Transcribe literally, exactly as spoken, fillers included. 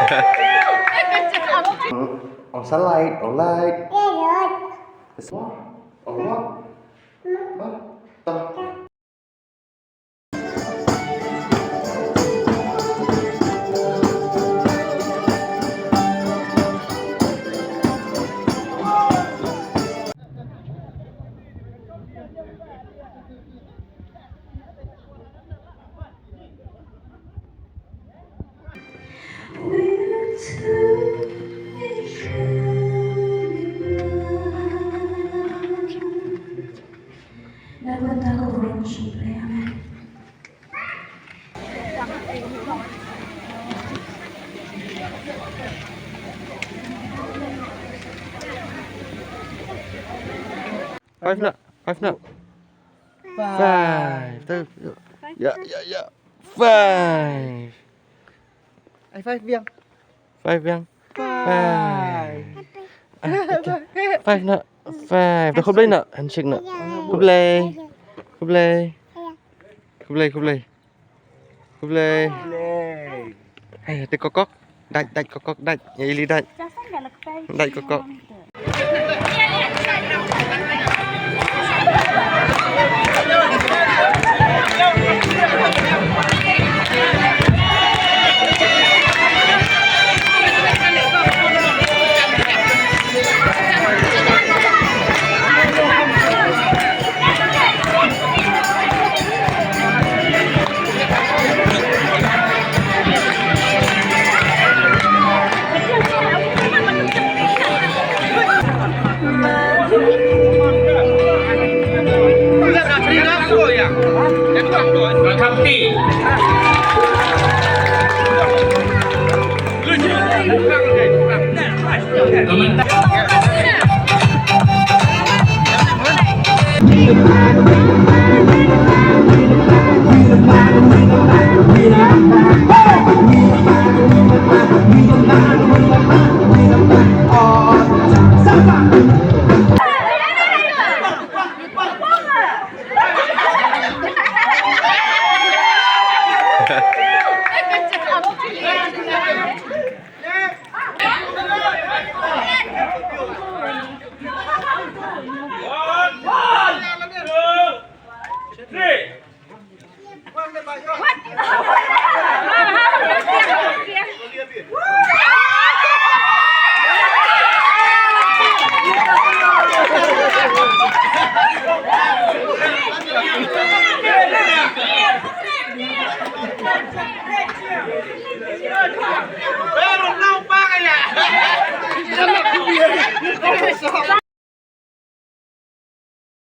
Ong sa light, ong light. Ong light. Ong light. Five na, five na. Five. Five. Tu, yuk. Ya, ya, ya. Five. High five biang. Five biang. Five. Five. Ah, okay. Five na. Five. Dah khublei na. Handshake na. Khublei. Khublei. Khublei, khublei. Khublei. Khublei. Hai, te kokok. Dait, dait kokok, dait. Ya ili dait. Dait kokok.